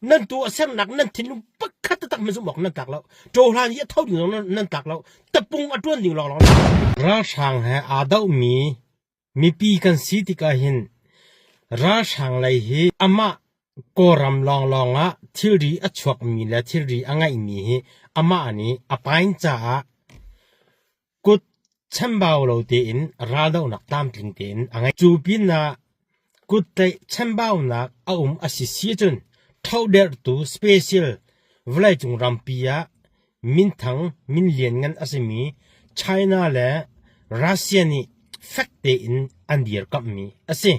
Nan tuahsernak nan thinlung pakhat taktak hmanh zumh awk nan tlak lo. Ṭawhlan i a tho ding zong nan tlak lo. Tapung a ṭuan ding lawnglawng. Ralhrang he aa dohmi mipi kan si tikah hin ralhrang lei hi amah Kawlram lawnglawng ah thilri a chuakmi le thilri a ngeihmi hi amah nih a pain caah kut chambau lo tein raldohnak tlamtling tein a ngei. Cu pinah kuttlaih chambaunak a um a si si ahcun thohderhtu special vawleicung rampi ah minthang min lianngan a simi China le Russia nih fek tein an dirkamhmi a si.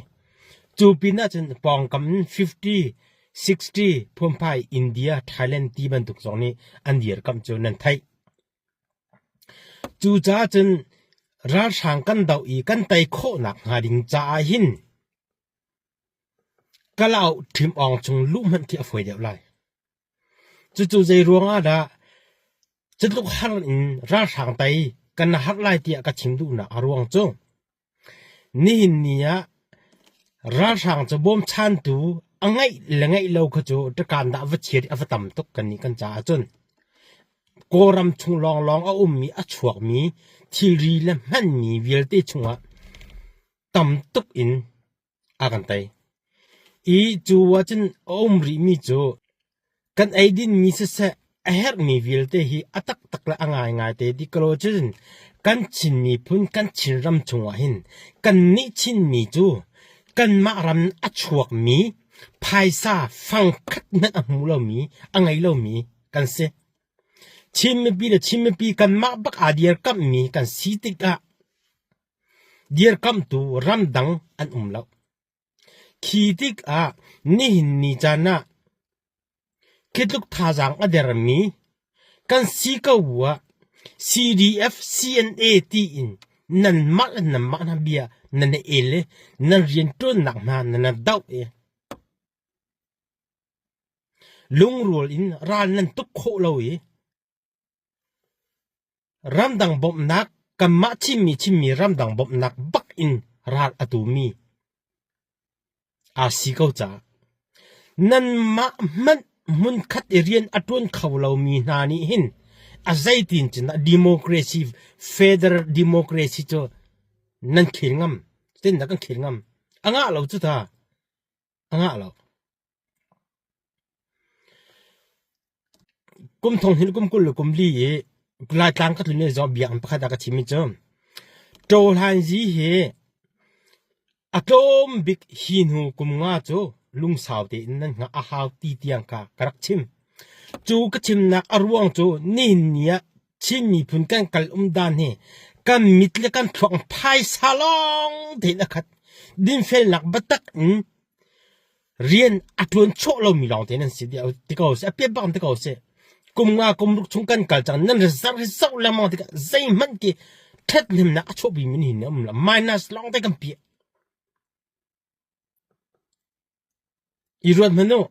Cu pinah cun pawngkam in 50, 60 phunphai India, Thailand ti bantuk zong nih an dirkamh cu nan theih. Cucaah cun ralhrang kan doh i kan tei khawhnak hnga ding caah hin Kalauk ṭhim awng chung luh hmanh khi a fawi deuh lai. Cucu zei ruangah dah cutluk har in ralhrang tei kan harh lai tiah ka chim duhnak a ruang cu Nihin ni ah ralhrang cu bawmchantu a ngeih le ngeih lo kha cu ṭakaan dah va chia a va tam tuk kannih kan caah cun. Kawlram chung lawnglawng a ummi a chuakmi thilri le hmanmi vialte chungah tam tuk in a kan tei. I cu ahcun a um rihmi cu kan eidinmi siseh a herhmi vialte hi a taktak le a ngaingai te ti ko cun kan Chin miphun kan Chinram chungah hin kannih Chinmi cu kanmah ram a chuakmi phaisa fangkhat hmanh a hmu lomi a ngei lomi kan si. Chin mipi le Chin mipi kanmah bak aa dirkamhmi kan si tikah Dirkamhtu ramdang an um lo. Khi tikah nihin ni caan ah khi tluk thazaang a dermi kan si ko bu ah CDF, CNA tiin nanmah le nanmah hna bia nan i el i nan rianṭuannak hna nan i doh i lungrual in ral nan tuk khawh lo i Ramdang bawmhnak kanmah Chinmi chimmi ramdang bawmhnak bak in ral a tumi aa si ko caah nanmah hmanh hmunkhat i rian a ṭuan kho lomi hna nih hin a zeitin cun dah democracy federal democracy cu nan khel ngam tin dah kan khel ngam a ngah lo cu ta a ngah lo. Kum thong hin kum 20 le kum li i Laitlang ka tlun i zawh biakinn pakhat ah ka chim i cu Ṭawhlanzi hi a tlawm bik hi hnu kum nga cu lungsau tein nan hngah a hau ti tiang kha ka rak chim. Cu ka chimnak a ruang cu nihin ni ah Chin miphun kan kal um dan hi kan mit le kan thluak phaisa lawng tein a khat. Dinfelnak biatak in rian a ṭuan chawh lomi lawngte nan si ti ko seh, a piat bak ti ko seh. Kum nga kum ruk chung kan kal cang nan rizar hi zoh lengmang tikah zeihmanh ki ṭhathnemnak a chuahpi mi hin um lo minus lawngte kan piah. I ruat hmanh u.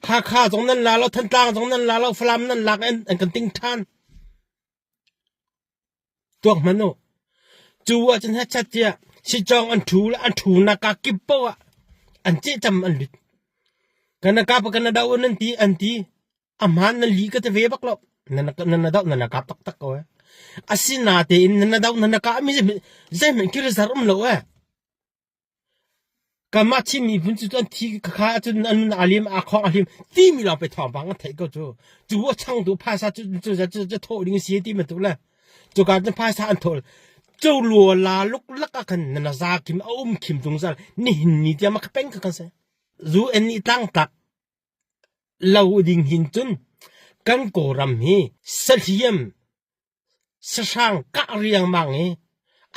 Hakha zong nan la lo, Thantlang zong nan la lo, Falam nan lak an kan ting ṭhan. Tuak hmanh u. Cu ahcun hechat tiah sicawng an ṭhu le an ṭhunak kaa kip paoh ah an cehcam an lut. Kan kap kan do nan ti an ti. A hmaan nan li ka ti ve bak lo. Nan nan do nan kap taktak ko eh. Asinatein nan do nan kah mi zeihmanh khi rizar um lo eh. Kanmah Chin miphun cu an thi khakha ahcun an nun aa lim, aa khawng, aa hlim timi lawng pei thawngpang an theih ko cu. Cu a changtu phaisa cu cu cu cu thawh ding a si ti bantuk le cuka cun phaisa an thawh. Cu lua la luklak ah khan na za kim a um khim zungzal nihin ni tiang ma kha peng kha kan si. UN nih tlangtlak lo ding hin cun kan Kawlram hi sahliam Sahrang kah riangmang i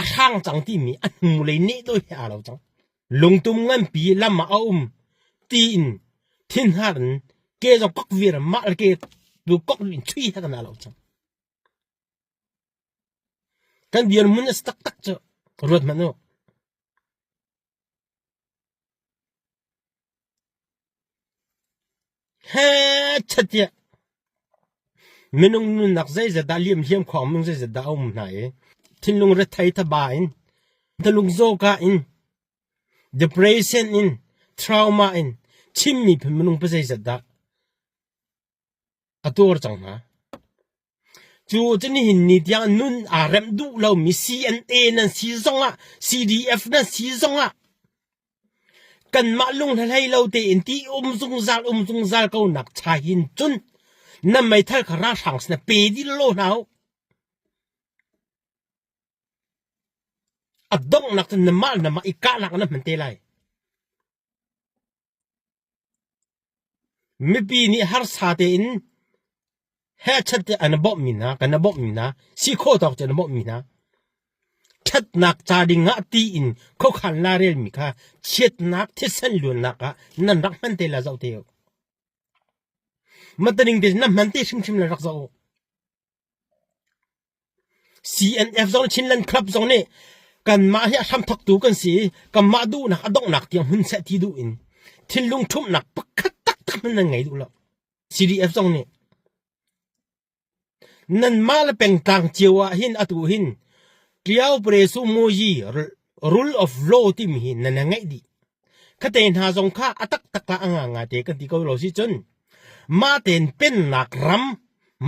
a hrang cang timi a hnulei neh dawh he aa lo cang. Lungtum nganpi lam ah a um tiin thinhar in ke zong kok vir mah le ke tu kok in chui he kan aa lo cang. Kan dirhmun a si taktak cu ruat hmanh u. Hechet tiah minung nunnak zeizat dah liamhiam khuang minung zeizat dah a um hna i thinlung rethei thaba in thinlung zawka in depression in trauma in Chin miphun minung pa zeizat dah. A tuar cang hna. Cu cu nihin ni tiang nun aa remh duh lomi CNA nan si zongah CDF nan si zongah kanmah lunghlei lo tein ti um zungzal um zungzal ko nak cha hin cun nan meithal kha ralhrang sin ah pe dih law hna u. A donghnak cun namah le namah i kahnak ah nan hman te lai. Mipi nih harsa tein hehchat tiah an bawmhmi hna, kan bawmhmi hna, si khawh tawk cu an bawmhmi hna. Ṭhatnak ca ding ah tiin khuakhan lairelmi kha chiatnak thisen luannak ah nan rak hman te la zoh te u. Mataning te nan hman te hrimhrim la rak zoh u. CNF zong Chinland Club zong nih kanmah hi a hramthawktu kan si i kanmah duhnak a donghnak tiang hmun seh ti duh in thinlung ṭhumhnak pakhat taktak hmanh nan ngei duh lo. CDF zong nih nanmah le pengtlang cio ah hin atu hin Ṭiao Presu Muyi Rule of Law timi hi nan ngeih dih. Khate hna zong kha a taktak ah a ngangai te kan ti ko lo si cun mah tein pennak ram,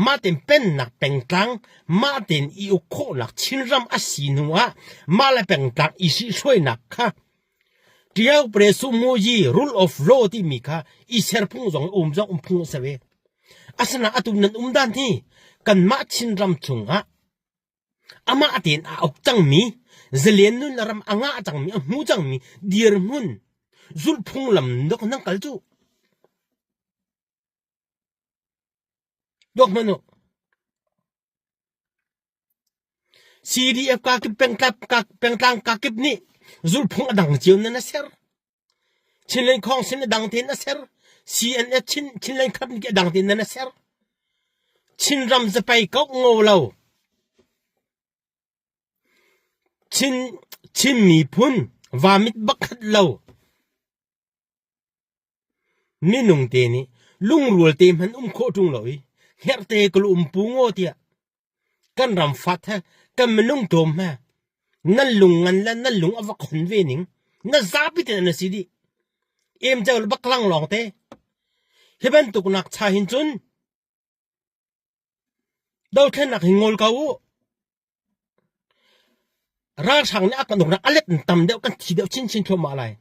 mah tein pennak pengtlang, mah tein i uk khawhnak Chinram a si hnu ah mah le pengtlang i hruainak kha Ṭiao Presu Muyi Rule of Law timi kha i ser phung zong um zong um phung a si ve. Asinain atu nan um dan hi kanmah Chinram chungah Amah tein aa uk cangmi, zalen nun le ram a ngah cangmi, a hmu cangmi dirhmun zulhphung lam dok nan kal cu. Tuak hmanh u. CDF kakip pengtlang kakip nih zulhphung a dang cio nan a ser. Chinland Council a dang tein a ser. CNF Chin, Chinland Club nih a dang tein nan a ser. Chinram zapei ko ngo lo. Chin, Chin miphun vamit bakhat lo. Minung te nih lungrual te hman um khawh ṭung lo i hngerhte ka lu um pu ngaw tiah Kan ram fat he kan minung tlawm he nan lung ngan le nan lung a va khon ve ning na zapi te na si dih. Emceu le baklang lawng te. Hi bantuk nak cha hin cun dothlennak hi ngol ko u. Ralhrang nih a kan uknak a let in tam deuh kan thi deuh chinchin thluahmah lai.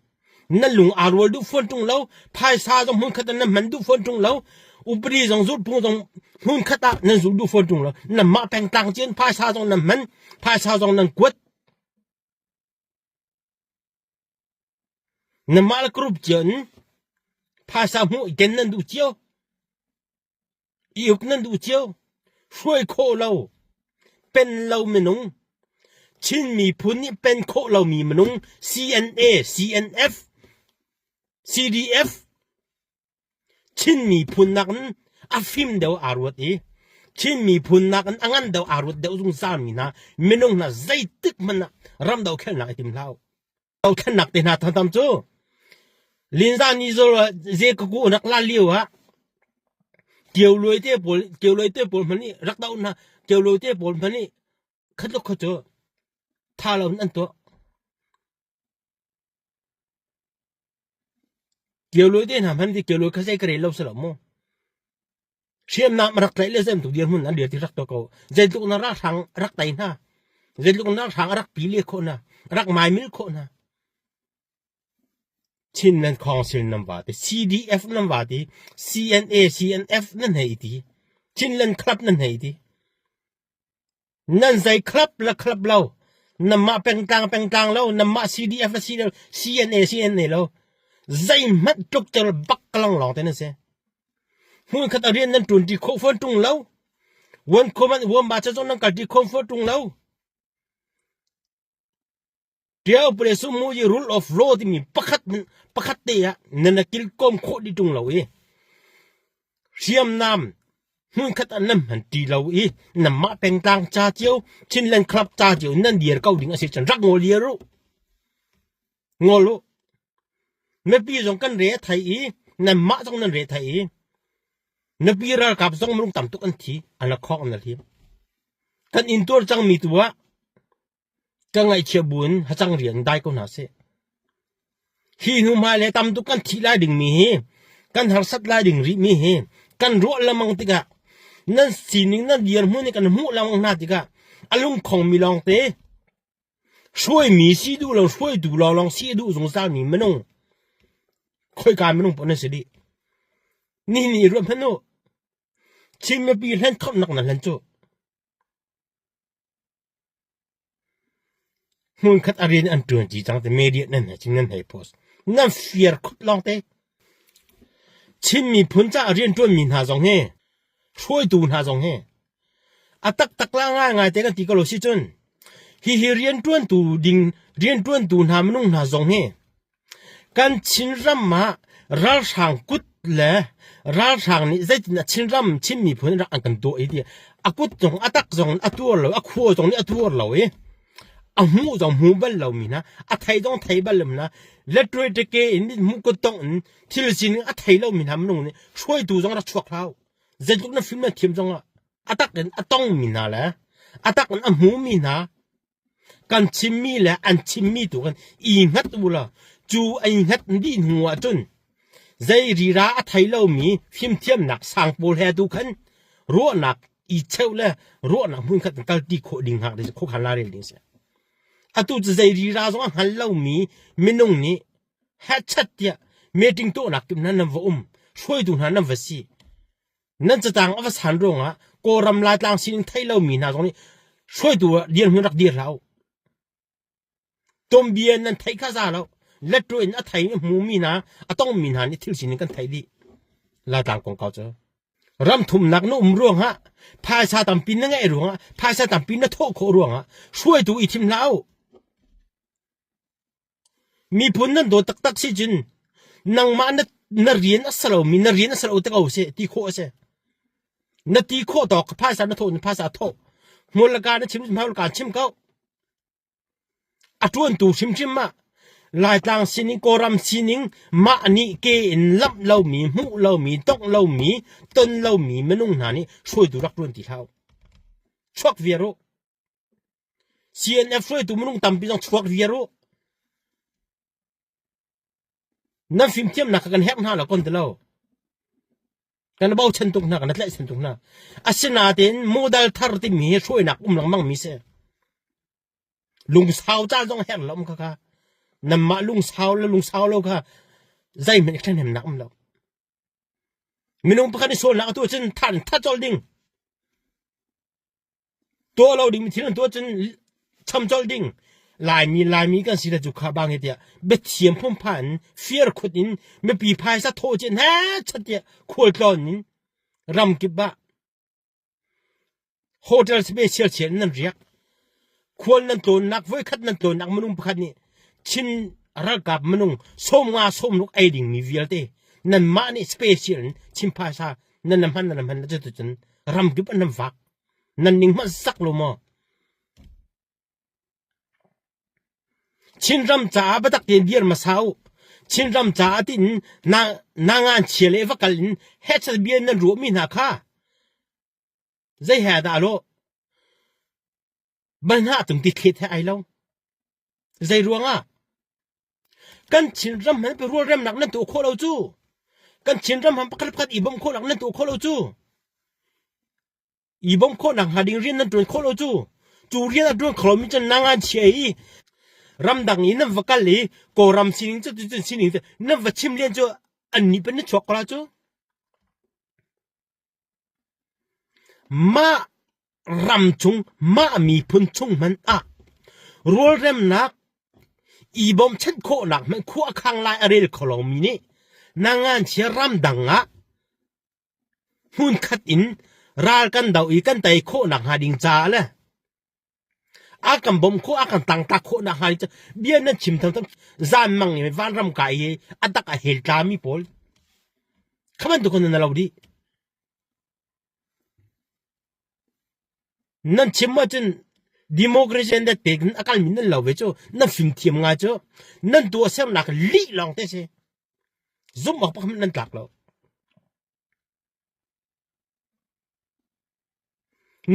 Na lung aa rual duh fawn ṭung lo, phaisa zong hmunkhat ah na hman duh fawn ṭung lo, upadi zong zulhphung zong hmunkhat ah nan zul duh fawn ṭung lo. Nanmah pengtlang cin phaisa zong nan hman, phaisa zong nan kuat. Nanmah le group cio in phaisa hmuh i ken nan duh cio. I uk nan duh cio. Hruai khawh lo. Pen lo minung. Chin miphun nih pen khawh lomi minung CNA, CNF, CDF Chin miphun nakin a fim deuh aa ruat i Chin miphun nakin a ngan deuh aa ruat deuh zungzalmi hna minung hna zeitik hmanh ah ram dohkhelnak i tim hlah u. Dothlennak te hna tam cu Linza ni zo ze ka ku rak la lio ah Kio luai te pawl Kio luai te pawl hmanh nih rak doh hna Kio luai te pawl hmanh nih khat lo khat cu tha lo in an tuah. Kio luai te hna hmanh ti Kio luai kha zei ka rel lo si lo mu. Hriamnam a rak tlaih le zeibantuk dirhmun an dir ti rak tuah ko. Zeitluk na ralhrang rak tei hna. Zeitluk na ralhrang a rak pi le khawh hna. Rak maimil khawh hna. Chinland Council nan va ti, CDF nan va ti, CNA, CNF nan hei ti, Chinland Club nan hei ti. Nan zei club le club lo. Nanmah pengtlang pengtlang lo, nanmah CDF le CDF, CNA CNA lo. Zeihmanh tlukter bak kalang lawng te nan si. Hmunkhat a rian nan ṭuan ṭi khawh fawn ṭung lo. Wan khuaman wan ba cha zong nan kal ṭi khawm fawn ṭung lo. Ṭiao pale sumu i rule of law timi pakhat pakhat te ah nan kilkawm khawh dih ṭung lo i hriamnam hmunkhat ah nan hman ṭi lo i nanmah pengtlang ca cio Chinland Club ca cio nan dir ko ding a si cun rak ngol liar u. Ngol u. Mipi zong kan re a thei i nanmah zong nan re thei i Nupi ralkap zong minung tam tuk an thi an la khawk an la hlim. Kan intuar cangmi tu ah Ka ngaihchia buin hacang rian dai ko hna seh. Hi hnu hmai le tam tuk kan thih lai dingmi hi, kan harsat lai ding rihmi hi, kan ruah lengmang tikah. Nan sining nan dirhmun i kan hmuh lengmang hna tikah a lungkhongmi lawngte hruaimi si duh lo hruaitu lawnglawng si a duh zungzalmi minung khoika minung paoh nan si dih. Nihin i ruat hmanh u. Chin mipi hlen thawtnak nan hlen cu. Hmunkhat a rian an ṭuanṭi cang ti media nan hei cing nan hei post. Nan fir khut lawngte. Chin miphun caah rianṭuanmi hna zong hi hruaitu hna zong hi a taktak la ngaingai te kan ti ko lo si cun hihi rianṭuantu ding rianṭuantu hna minung hna zong hi Kan Chinram ah ralhrang kut le ralhrang nih zeitin ah Chinram Chin miphun rak an kan tuah i ti a kut zong a tak zong a tuar lo a khua zong nih a tuar lo i a hmuh zong hmu bal lomi hna a thei zong thei bal lomi hna lettuai teke in hmuh kut tong in thil sining a thei lomi hna minung nih hruaitu zong rak chuak hlah u. Zeitluk na fim na thiam zong ah a tak in a tongmi hna le a tak in a hmumi hna Kan chimmi le an chimmi tu kan i hngat u law cu ai hngat dih hnu ahcun zei rira a thei lomi fimthiamnak sang pawl he tu khan ruahnak i cheuh le ruahnak hmunkhat in kalti khawh ding hngak ding khuakhan la rel ding si. Atu cu zei rira zong a hngal lomi minung nih hechat tiah meeting tuahnak tu hna nan va um hruaitu hna nan va si Nan catang a va san ruangah Kawlram Laitlang sining thei lomi hna zong nih hruaitu ah dirhmun rak dir hlah u. Tuanbia nan theih kha za lo. Lettu in a thei a hmumi hna, a tongmi hna nih thil sining kan theih dih. Laitlang kongkau cu. Ram thumnak na um ruangah, phaisa tampi na ngeih ruangah, phaisa tampi na thawh khawh ruangah hruaitu i thim hlah u. Miphun nan dawt taktak si cun nangmah na, na rian a si lomi na rian a si lo te ko seh ti khawh a si. Na ti khawh tawk phaisa na thawh na phaisa thawh. Hmual le ka na chim hmual ka chim ko. A ṭuantu hrimhrim ah Laitlang sining, Kawlram sining mah nih ke in lamh lomi, hmuh lomi, tongh lomi, ton lomi minung hna nih hruaitu rak ṭuan ti hlah u. Chuak viar u. CNF hruaitu minung tampi zong chuak viar u. Nan fimthiamnak kha kan herh hna lo kon ti lo. Kan bochan tuk hna, kan tlaihchan tuk hna. Asinain model thar timi hi hruainak um lengmang mi si. Lungsau ca zong herh lo um kha kha. Nanmah lungsau le lungsau lo kha zeihmanh ṭhahnemnak um lo. Minung pakhat nih sualnak a tuah cun than that colh ding. Tuah lo ding thil an tuah cun cham colh ding. Laimi Laimi kan si le cu kha bang hi tiah biathiam phunpha in fir khut in mipi phaisa thawh cin he chat tiah khualtlawn in ramkip ah hotel special chian nan riak. Khual nan tlawnnak voikhat nan tlawnnak minung pakhat nih Chin ralkap minung 50 60 ei dingmi vialte nanmah nih special in Chin phaisa nan hman nan hman cuticun ramkip an nan vak. Nan ning hmanh sak lo maw? Chinram caah biatak tein dir hmasa u. Chinram caah tiin na na ngan chia le va kal in hechet bia nan ruahmi hna kha zei he dah lawh? Banhah tung ti thlet he ai lo. Zei ruangah? Kan Chinram han rualremnak nan tuah khawh lo cu. Kan Chinram han pakhat pakhat i bawmh khawhnak nan tuah khawh lo cu. I bawmh khawhnak hnga ding rian nan ṭuan khawh lo cu. Cu rian a ṭuan kho lomi cu nang an chia i ramdang i nan va kal i Kawlram sining cu cun sining cu nan va chim len cu an nih pan na chuak ko la cu. Mah ram chung mah miphun chung hmanh ah rualremnak i bawmchanh khawhnak hmanh khua a khang lai a rel kho lomi nih nangan chia ramdang ah hmunkhat in ral kan do i kan tei khawh nakhnga ding caah le a kan bawmh khawh a kan tangtak khawh nakhnga ding bia nan chim tham zan mang i vanram kai i a tak a hel tlami pawl kha bantuk nan lo dih nan chim ahcun democracy an dat pek a kalmi nan lo ve cu nan fimthiam ngai cu nan tuahsernak lih lawng te si Zumh awk pakhat nan tlak lo.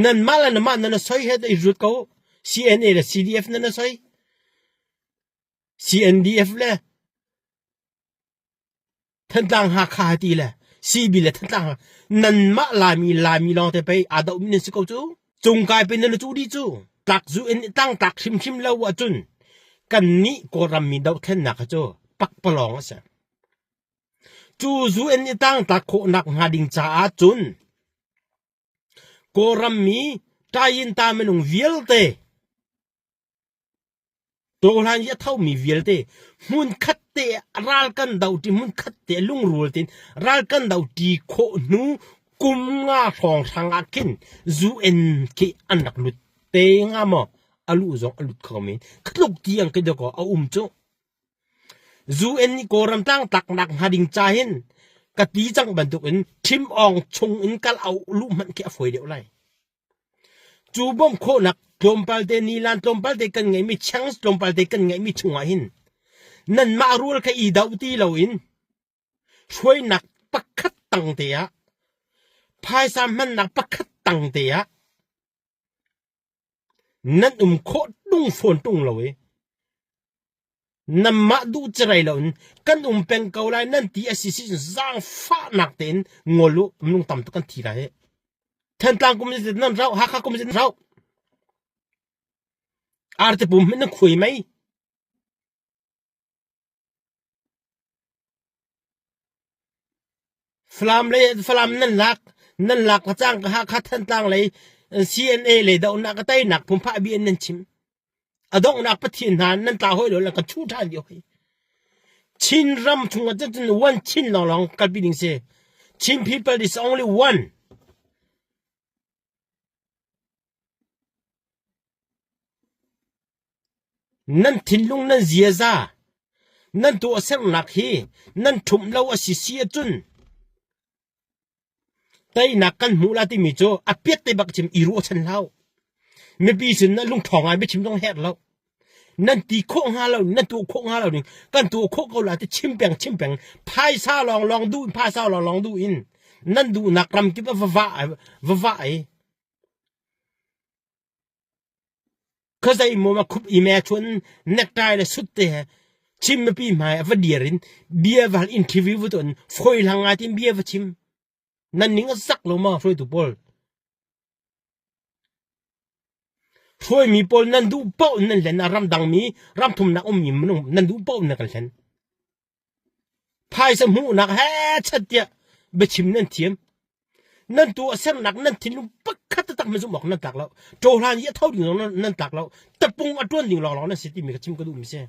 Nanmah le nanmah nan soi he i rut ko. CNA le CDF nan soi. CNDF le Thantlang Hakha ti le CB le Thantlang nanmah Laimi Laimi lawng te pei aa dohmi nan si ko cu. Cungkai pe nan cu dih cu. Tlak zu in tang tlak hrimhrim lo ahcun kannih Kawlram mi dohthlennak cu pakpalawng a si. Cu zu in i tangtlak khawhnak hnga ding caah cun Kawlram mi ṭayinta minung vialte Tawhlan i a thomi vialte hmunkhat te ral kan doṭi hmunkhat te lungrual tein ral kan doṭi khawh hnu kum nga hrawnghrang ah khin UN khi an rak lut te hnga maw? A luh zong a lut kho men. Khatluk tiang khi dawkaw a um cu. UN nih Kawlram tlangtlaknak hnga ding ca hin ka ti cang bantukin ṭhim awng chung in kal au luh hmanh khi a fawi deuh lai. Cu bawmh khawhnak tlawmpal te nilan tlawmpal te kan ngeihmi chance tlawmpal te kan ngeihmi chungah hin nanmah rual kha i doh ti loin hruainak pakhat tang te ah phaisa hmannak pakhat tang te ah nan um khawh tung fawn tung lo i Nanmah duh cerei loin kan um peng ko lai nan ti a si si zaangfahnak tein ngol u minung tam tuk kan thi lai. Thantlang kum nan rauh Hakha kum nan rauh. Arte pum hin nan khuai mei. Falam lei Falam nan lak nan lak ka cang ka Hakha Thantlang lei CNA lei dohnak ka teinak phunphah bi in nan chim. A donghnak Pathian hna nan tla hoi lo la kan chu ṭhan dih hoi. Chin ram chungah cun one Chin lawnglawng kalpi ding si. Chin people is only one. Nan thinlung nan ziaza, nan tuahsernak hi nan ṭhumh lo a si si ahcun teinak kan hmuh la timi cu a piat te bak chim i ruahchan hlah. Mipi sin na lungṭhawng ngai biachim zong herh lo. Nan ti khawh hnga lo, nan tuah khawh hnga lo ning, kan tuah khawh ko la ti chim peng chim peng, phaisa lawnglawng duh in phaisa lawnglawng duh in nan duhnak ram kip ah va vah va vah i Khuazei maw ma khup i me chun necktie le suit te he Chin mipi hmai a va dir in bia va hal interview va tuan foi hlang ngai tin bia va chim. Nan ning a zak lo ma hruaitu pawl. Hruaimi pawl nan duh paoh nan hlen a ramdang mi ramthumnak ummi minung nan duh paoh nan kan hlen. Phaisa hmuhnak he chat tiah biachim nan thiam. Nan tuahsernak nan thinlung pakhat taktak hmanh zumh awk nan tlak lo. Ṭawhlan i a tho ding zong nan tlak lo. Tapung a ṭuan ding lawnglawng nan si timi kha chim ka duhmi si.